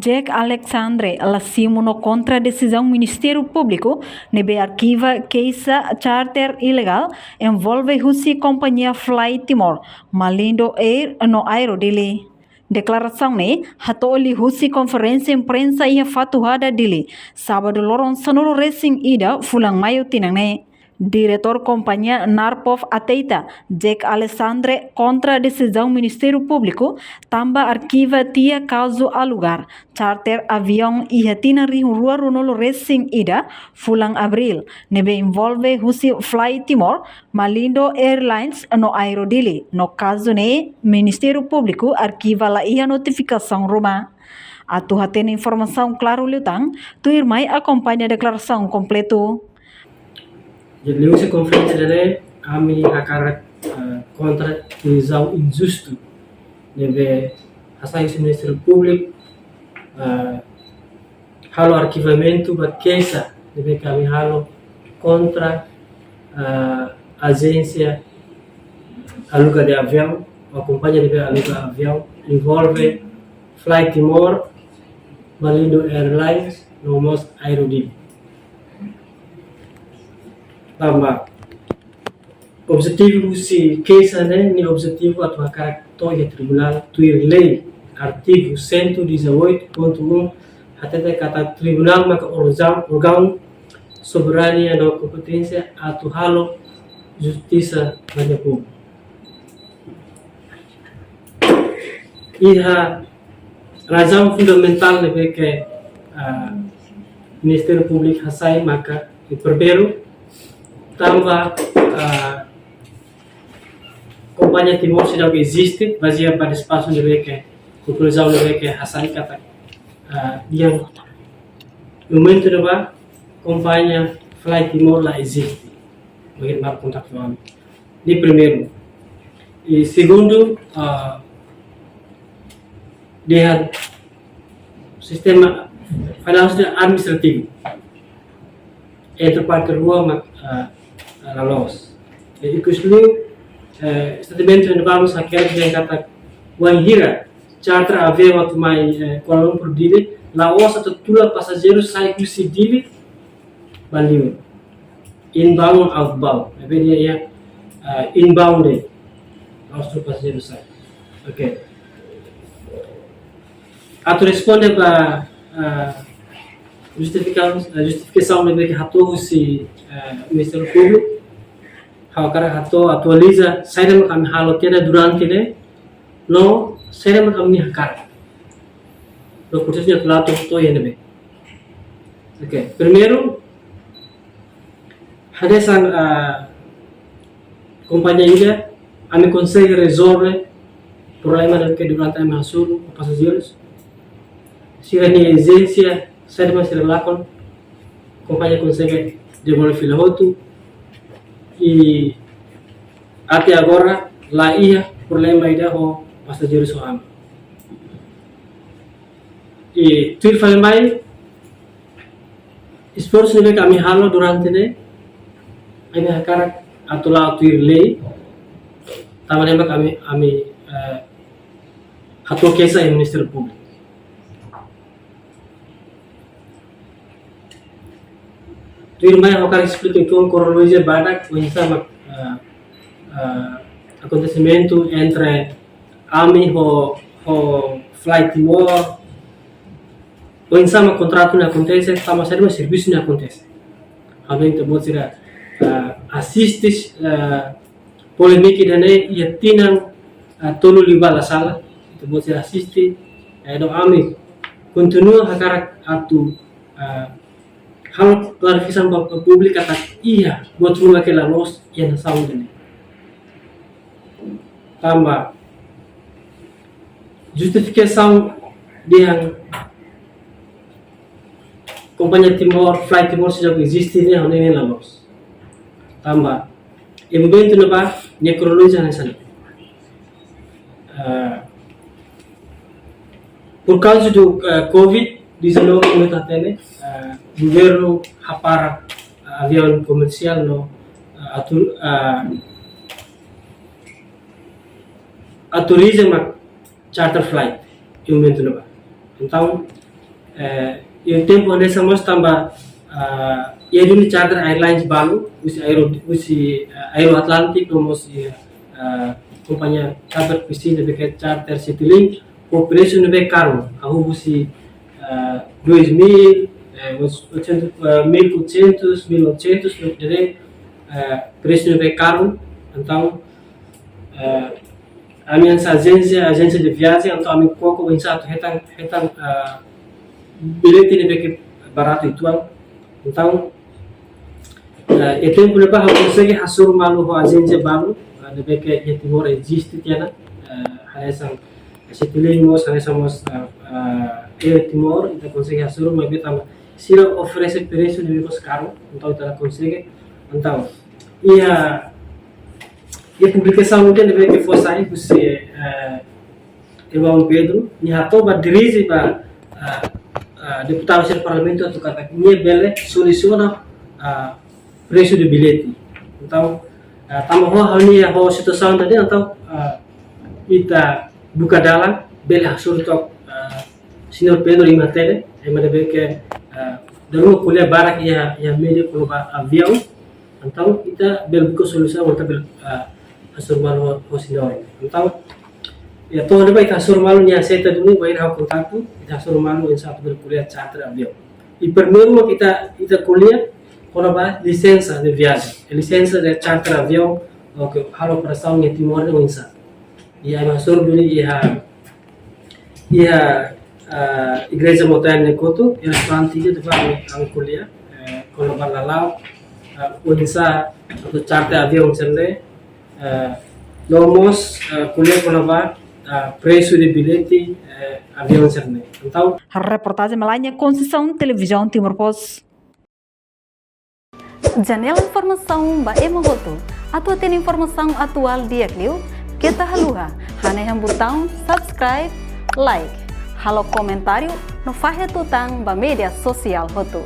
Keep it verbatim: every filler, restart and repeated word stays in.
Jack Alexandre la simu no kontra desizaun Ministériu Públiku ne'ebé arkiva keixa charter ilegál envolve husi kompañia Fly Timor, Malindo Air no Aero Dili. Deklarasaun ne'e hato'o liuhusi konferénsia imprensa iha Fatuhada, Dili, sábadu loron sanulu resin ida fulan Maiu tinan ne'e. Diretór kompañia Narpov Ateita, Jack Alexandre, kontra desizaun Ministériu Públiku tanba arkiva tiha kazu aluga charter aviaun iha tinan rihun rua ruanulu resin ida fulan Abríl, ne'ebé envolve husi Fly Timor, Malindo Airlines no Aero Dili. No kazu ne'e, Ministériu Públiku arkiva la iha notifikasaun ruma. Atu hatene informasaun klaru liután, tuirmai akompaña deklarasaun kompletu. Jadi, liuhusi konferénsia ida-ne'e, ami hakarak, eh, kontra desizaun injustu ne'ebé hasai husi Ministériu Públiku, eh, halo arkivamentu ba keixa ne'ebé ke ami halo kontra, eh, ajénsia aluga de aviaun, ou kompañia ne'ebé aluga aviaun, envolve Fly Timor, Malindo Airlines, no mós Aero Dili. Tanba objetivu husi keixa ne'e, nia objetivu atu hakarak to'o iha tribunál tuir lei, artigu cento e dezoito ponto um, hatete katak tribunál maka órgaun, órgaun soberania no kompeténsia atu halo justisa ba nia povu. Iha razaun fundamentál ne'ebé ke, ah, Ministériu Públiku hasai maka, primeiru, tanba, ah, kompañia Timor seidauk eziste, bazeia ba despaxu ne'ebé ke, konkluzaun ne'ebé ke hasai katak, ah, iha momentu ne'ebá kompañia Fly Timor la eziste. Bagi mal kontaktu ami. Ne'e primeiru. I segundu, ah, dehan sistema finansiál administrativu entre parte rua mak, ah, ah, la loos. I ikus liu, eh, statement ne'ebé ami hakerek dehan katak wainhira charter aviaun atu mai, eh, Kuala Lumpur Dili, la'ós atu tula pasajeiru sai husi Dili ba liur. Inbound, outbound. Ne'ebé dehan iha, ah, inbound de'it. La'ós tula pasajeiru sai. Oke. Atu responde ba, ah, justifika-, ah, justifikasaun ne'ebé ke hato'o husi, ah, Ministériu Públiku, ha'u hakarak atu atualiza saida mak ami halo tiha ona durante ne'e, no saida mak ami hakarak. No prosesu atu la'o to'o iha ne'ebé. Oke, primeiru, hanesan, ah, kompañia ida, ami konsege rezolve problema ne'ebé ke durante ami hasoru ho pasajeirus. Sira-nia ezijénsia, saida mak sira lakon, kompañia konsege dezenvolve fila hotu, i até agora la iha problema ida ho pasajeirus ho ami. I tuir fali mai, esforsu ne'ebé ke ami halo durante ne'e, ami hakarak atu la'o tuir lei, tanba ne'e mak ami, ami, eh, hato'o keixa iha Ministériu Públiku. Tuirmai ha'u hakarak esplika uitoan kronolojia badak, oinsá mak, eh, eh, akontesimentu entre ami ho, ho Fly Timor, oinsá mak kontratu ne'e akontese, tanba saida mak servisu ne'e akontese. Ha'u hanoin ita-boot sira, eh, asiste, eh, polémika ida-ne'e iha tinan, eh, tolu liubá la sala, ita-boot sira asiste, eh, no ami kontinua hakarak atu, eh, halo klarifikasaun ba, ba públiku katak iha buat ruma ke la loos iha nasaun ida-ne'e. Tanba justifikasaun dehan kompañia Timor, Fly Timor seidauk eziste ne'e, ha'u hanoin ne'e la loos. Tanba iha momentu ne'ebá, nia kronolojia hanesan ne'e. Ah, por causa do, ah, covid dezanove, komu ita hatene, ah, governu hapara, ah, aviaun komersiál no, ah, atu-, ah, autoriza mak charter flight iha momentu ne'ebá. Entaun, Eh, iha tempu hanesan mós tanba, ah, iha duni charter airlines balu, husi Aero, husi, ah, Aero Atlantic, no mós iha, ah, kompañia charter P C ne'ebé ke charter Citilink, ho presu ne'ebé karun, hahú husi, ah, dois mil, eh, oitocentos, eh, mil e oitocentos, mil e oitocentos, no dere, eh, presu ne'ebé karun, entaun, eh, ami hanesan ajénsia, ajénsia de viajen, entaun ami koko oinsá atu hetan, hetan, ah, billete ne'ebé ke baratu uitoan. Entaun, eh, iha tempu ne'ebá ha'u konsege hasoru malu ho ajénsia balu, ah, ne'ebé ke iha Timor eziste tiha ona, eh, hanesan Citilink mós, hanesan mós, ah, ah, Air Timor, ita konsege hasoru, maibé tanba sira oferese presu ne'ebé mós karun, entaun ita la konsege. Entaun, iha, iha publikasaun ida ne'ebé ke fó sai husi, eh, irmaun Pedro, nia hato'o ba dirije ba, ah, ah, deputadu sira Parlamentu atu katak nia bele solusiona, ah, presu de billete. Entaun, ah, tanba ho, ho nia ho situasaun tadi, entaun, ah, ita buka dalan, bele hasoru took, ah, señór Pedro imi hatene, ema ne'ebé ke, ah, dala ruma ko'alia barak iha, iha média kona-ba aviaun, entaun ita bele buka solusaun, ita bele, ah, hasoru malu ho, ho señór. Entaun, iha to'o ne'ebá ita hasoru malu nia aseita duni, bainhira ha'u kontaktu, ita hasoru malu oinsá atu bele ko'alia charter aviaun. I primeiru mak ita, ita ko'alia kona-ba lisensa de viajen, lisensa de charter aviaun, oke, halo operasaun iha Timor ne'e oinsá. I ami hasoru duni iha, iha, ah, Igreja Mota-Ear nia kotuk, iha restaurante ida, ita bá, ami ko'alia, eh, kona-ba lala'ok, ah, oinsá atu charter aviaun sira-ne'e, eh, no mós, eh, ko'alia kona-ba, ah, presu de billete, eh, aviaun sira-ne'e. Entaun, reportajen Melania Conceição, Televizaun Timor Post. Janela informasaun ba ema hotu. Atu hatene informasaun atuál di'ak liu, keta haluha hanehan butaun subscribe, like, halo komentáriu no fahe tutan ba média sosiál hotu.